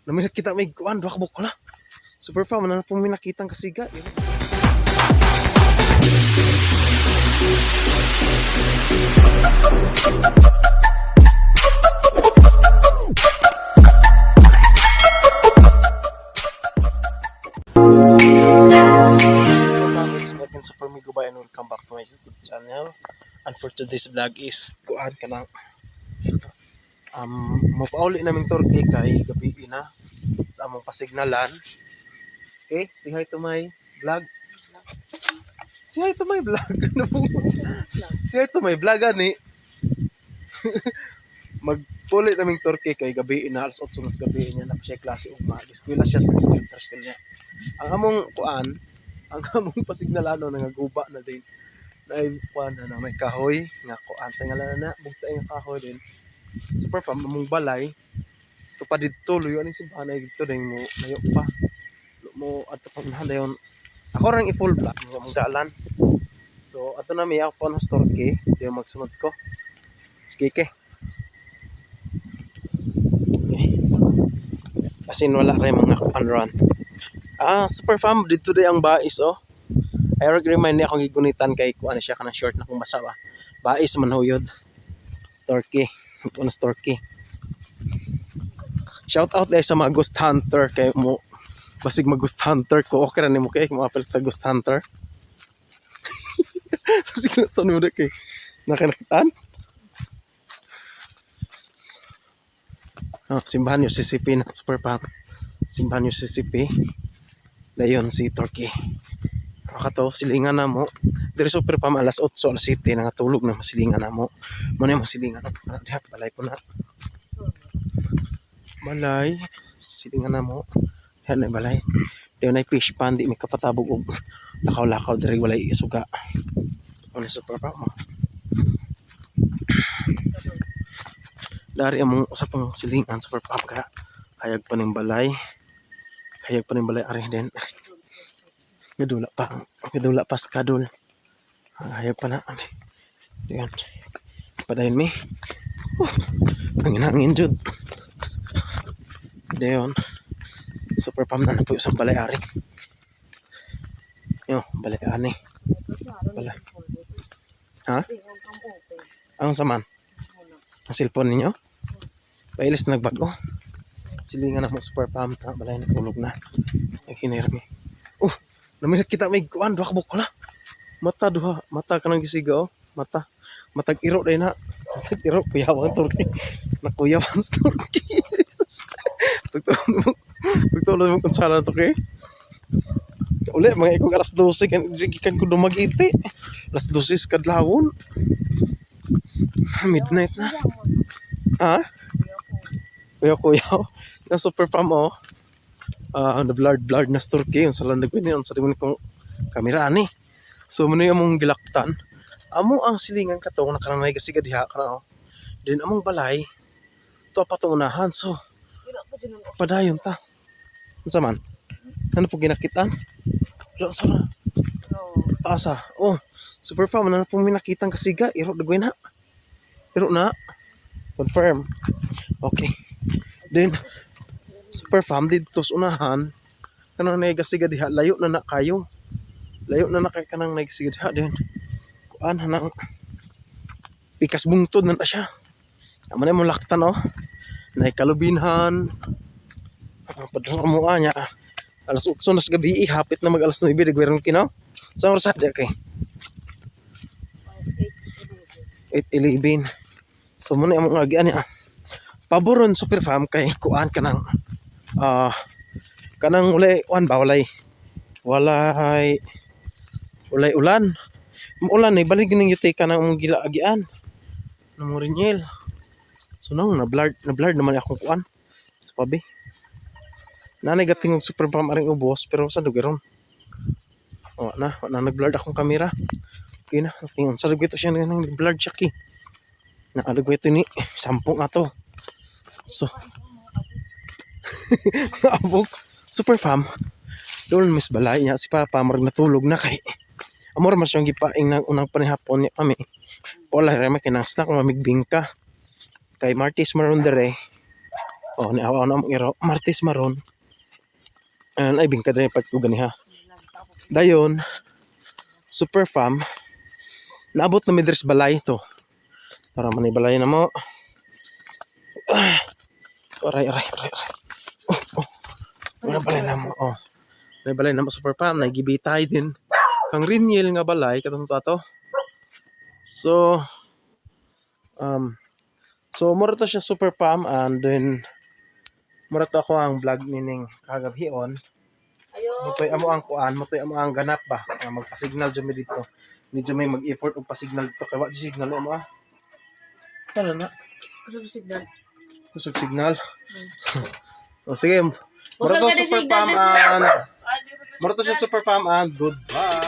Nami nakita may kuan duha ka buok na. Super fam na po may nakitang kasiga. It's Metin Super Migo and welcome back to my YouTube channel. And for today's vlog is kuan ka lang. Mapauli naming Turkey kay gabi na sa among pasignalan. Okay, say hi to my vlog. Say hi to my vlog. Ano po? Say hi to my vlog ani. Magpuli naming Turkey kay gabi na, alas 8 na sa gabi niya na siya klase ugma. Eskwela siya sa computer school niya. Ang among kuan, ang among pasignalano nangaguba na din. Naay kuan na, na may kahoy nga kuan tingala na bugtay nga kahoy din. Super pa among balay to pa didto luyo aning simbahan ay didto din mo layo pa mo adto pa unahan dayon ako rang i-full vlog mo among dalan. So ato na mi ako pa sa Turkey di magsunod ko. Sige ke. Okay. Kasi wala rin mga kuan run. Ah, super fam dito day ang bais oh. I remind niya akong gigunitan kay kuan siya kanang short na kung basa ba. Bais man huyod. Turkey. Ito na sa Turkey. Shout out dahil sa mga ghost hunter kay mo basig mag ghost hunter ko okay ra nimo kay mo apel ta ghost hunter. Sige na to nimo kay nakinakitaan. Oh, simbahan yung CCP na super pang. Simbahan yung CCP. Dayon si Turkey. Kato silingan na mo. Diri super pa alas 8, alas 7 nangatulog na masilingan na mo. Mo na yung masilingan na. Ah, diha balay ko na. Balay silingan na mo. Yan na balay. Di na fish pond di may kapatabog og lakaw-lakaw diri walay isuga. Ano super pa mo. Dari among usa pang silingan super pa ka. Hayag pa ning balay. Hayag pa ning balay ari din. Gadula pa. Gadula pa sa kadul. Hayag pa na. Diyan. Padayon mi. Oh, hangin-hangin jud. Dayon. Super pam na na po isang balay ari. Yo, balay ani. Wala. Ha? Anong saman? Ang cellphone ninyo? Pailis na nagbago. Silingan na mo super pam ta balay na tulog na. Naghinir mi. Oh, nami nakita may kuan duha ka buok na. Mata duha, mata ka nang gisiga oh. Mata. Matag iro day na. Matag iro kuyawan Turkey. Nakuyawan sa Turkey. Jesus. Pagtulog mo. Pagtulog mo kung saan na to kay. Uli, mga ikong alas 12, kan, gikan ko dumagiti. Alas 12 sa kadlawon. Midnight na. Ha? Kuya, kuya. Na super pam oh. Ah, na blurred blurred na sa Turkey. Yung sa landag yun. Sa rin kong kamera ani. So, muna yung among gilaktan. Amo ang silingan katong nakaranay kasi diha kana oh. Then among balay to pa to unahan. So, padayon ta. Unsa man? Ano po ginakitaan? Wala sa na. Taas ah. Oh, super fam na po may nakitang kasiga. Iro dagway na. Iro na. Confirm. Okay. Then super fam didto sa unahan kanang naigasiga diha layo na na kayo. Layo na na kay kanang naigasiga diha then kuan hanang pikas bungtod na na siya. Amo na imong laktan oh. Naikalubinhan. Padung mo niya. Alas 8 na sa gabi, eh, hapit na mag alas 9 dagway kinaw. Sa oras di kay 8:11. So muna among agian niya. Paboron super fam kay kuan kanang kanang ulay kuan ba walay walay walay ulan. Ulan eh balik ning yuti kanang among gilaagian. Namo rinyel. So nang na blurred naman akong kuan. So pabi. Nanay gating og super fam aring ubos pero sa dugaron. Wa na, wa na nag-blurred akong kamera. Okay na, tingnan sa ito siya nang nag-blurred siya ki. Naalagay ito ni sampung ato. So, naabok. Super fam. Doon miss balay niya si Papa marag natulog na kay. Amor mas yung gipaing ng unang panihapon niya kami. Wala rin may kinang snack mamigbing ka. Kay Martis maron dere. Oh, ni awa na among iro. Martes maron. And ay bingka diri pat ko ganiha. Dayon, super fam. Naabot na mi diri sa balay to. Para man balay na mo. Ah, aray, aray, aray, aray. Oh. Wala balay na mo. Oh. May balay na mo, super fam. Nagibitay din. Kang Riniel nga balay katong to ato. So mura to siya, super fam, and then mura to ako ang vlog nining kagabhion. Ayo. Mutoy amo ang kuan, mutoy amo ang ganap ba nga magpa-signal jud mi dito. Medyo may mag-effort og pa-signal dito kay wa jud signal mo ah. Sana na Kusog signal. kusog signal. O sige, mura to Kusog na super signal fam na and mura to siya, super fam, and goodbye.